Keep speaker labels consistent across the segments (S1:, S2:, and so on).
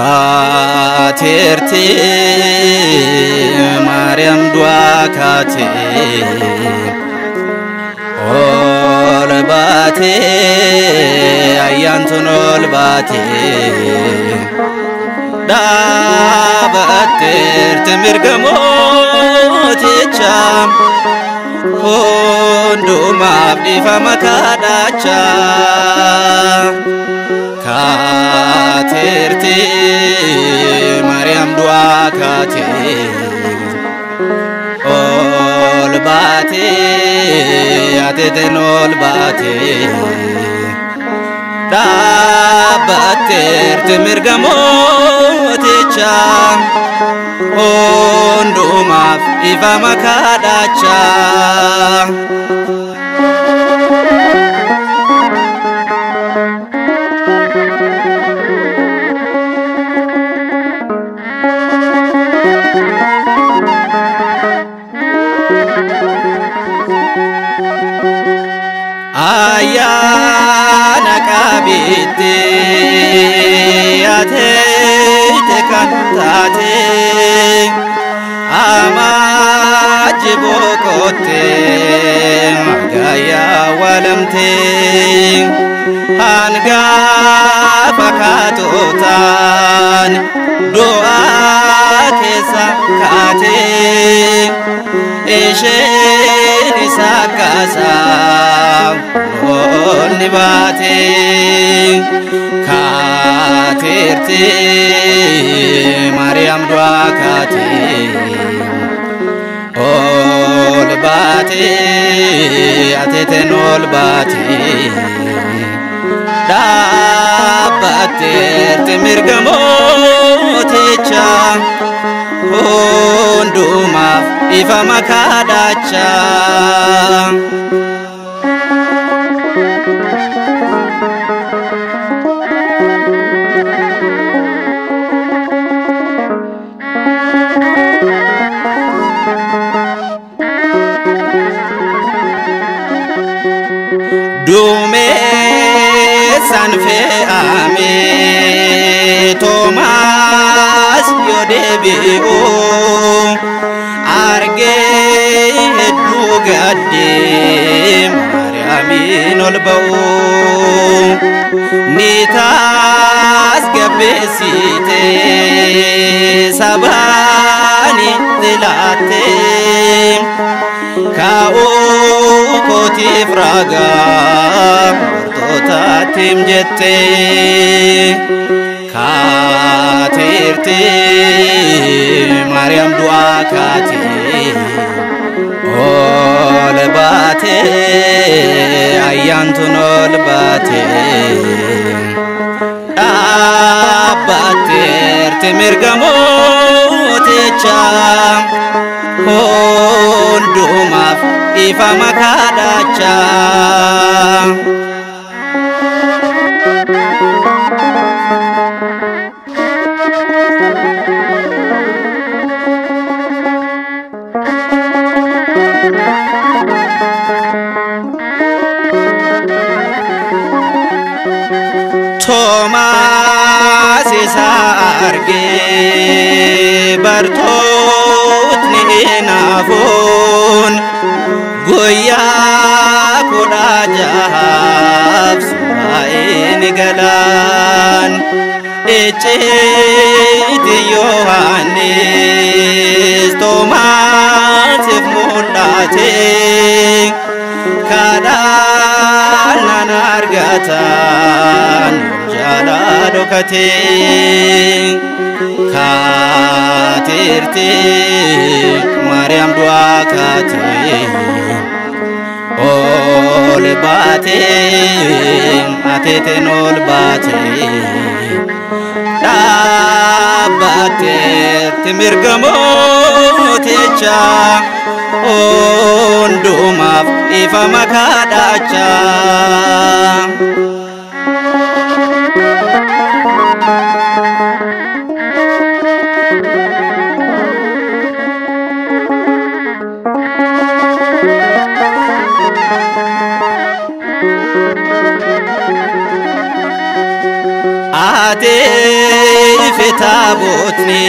S1: Kaateerti Maariyaam du'aa kaatee ol baatee ayyaantuun ol baatee dhaabatteerti mirga mootichaa hundumaaf dhiifama kadhachaa. Kaateerti Maariyaam du'aa kaatee ol baatee ateeteen ol baatee dhaabbatteerti mirga mootichaa hundumaaf dhiifama kadhachaa. Ayyaana qabiitti ateete kan taate amaaji boqotte magayyaa walamte hangafa kaatootaan du'aa keessa kaate isheen isa kaasaa ol baate. Kaateerti Maariyaam du'aa kaatee ol baate ateeteen ol baate dhaabbatteerti mirga mootichaa hundumaaf dhiifama kadhachaa. Duumessaan fe'amee Toomaas yoo deebi'u argee hedduu gaddee Maariyaamiin ol ba'u ni tasgabbeessitee sabaani laattee kaa'uu kootiif ragaa bartootaattim jettee. Kaateerti Maariyaam du'aa kaatee ol baatee ayyaantuun ol baatee dhaabbatteerti mirga mootichaa hundumaaf dhiifama kadhachaa. Toomaas isa argee bartootni hinaafuun guyyaa 16 sumaa'een galaan icciiti Yohaannis Toomaasiif mul'ate kadhannaan argatan jala dhokate. Kaateerti Maariyaam du'aa kaatee ol baatee ateeteen ol baatee dhaabbatteerti mirga mootichaa hundumaaf dhiifama kadhachaa. Atee fitaabotni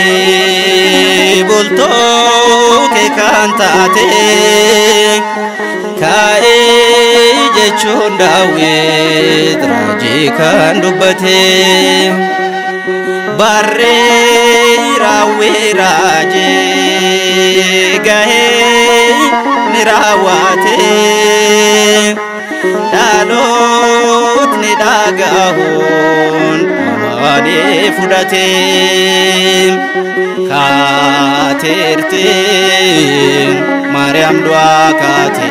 S1: bultoo kee kan taate kaa'ee jechuun Daawit raajii kan dubbate barree raawwee raajii gahee ni raawwate dhalootni dhagahuun amaanee fudhate kaateerte Maariyaam du'aa kaate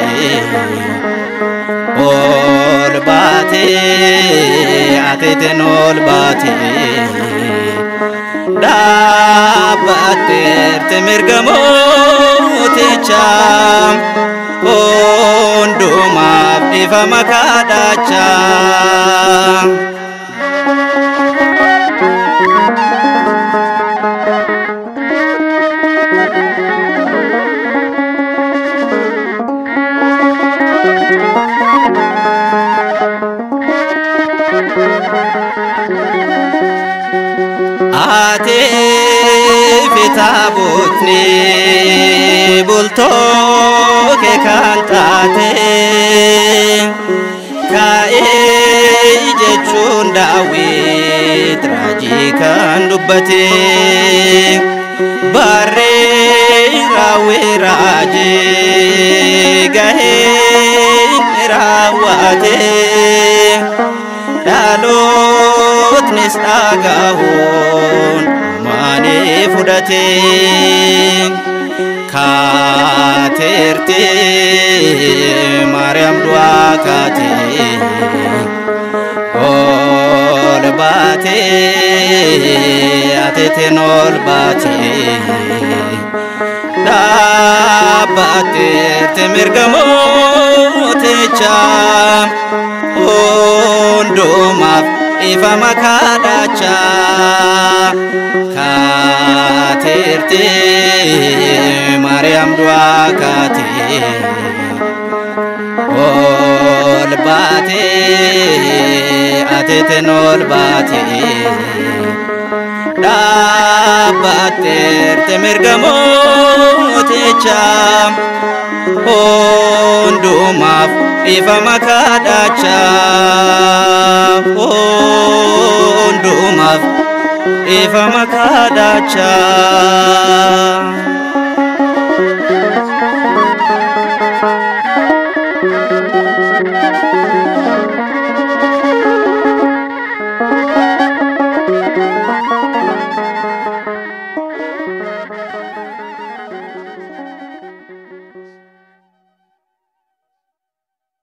S1: ol baate ateeteen ol baate dhaabbatteerte mirga mootichaa hundumaaf dhiifama kadhachaa. Atee fitaabotni bultoo kee kan taate kaa'ee jechuun Daawit raajii kan dubbate barree raawwee raajii gahee raawwate dhalootnis dhagahuun amaanee fudhate kaateerte Maariyaam du'aa kaate ol baate ateeteen ol baate dhaabbatteerte mirga mootichaa hundumaaf dhiifama kadhachaa kaateerte Maariyaam du'aa kaate ol baate ateeteen ol baate dhaabbatteerte mirga mootichaa hundumaaf dhiifama kadhachaa hundumaaf dhiifama kadhachaa.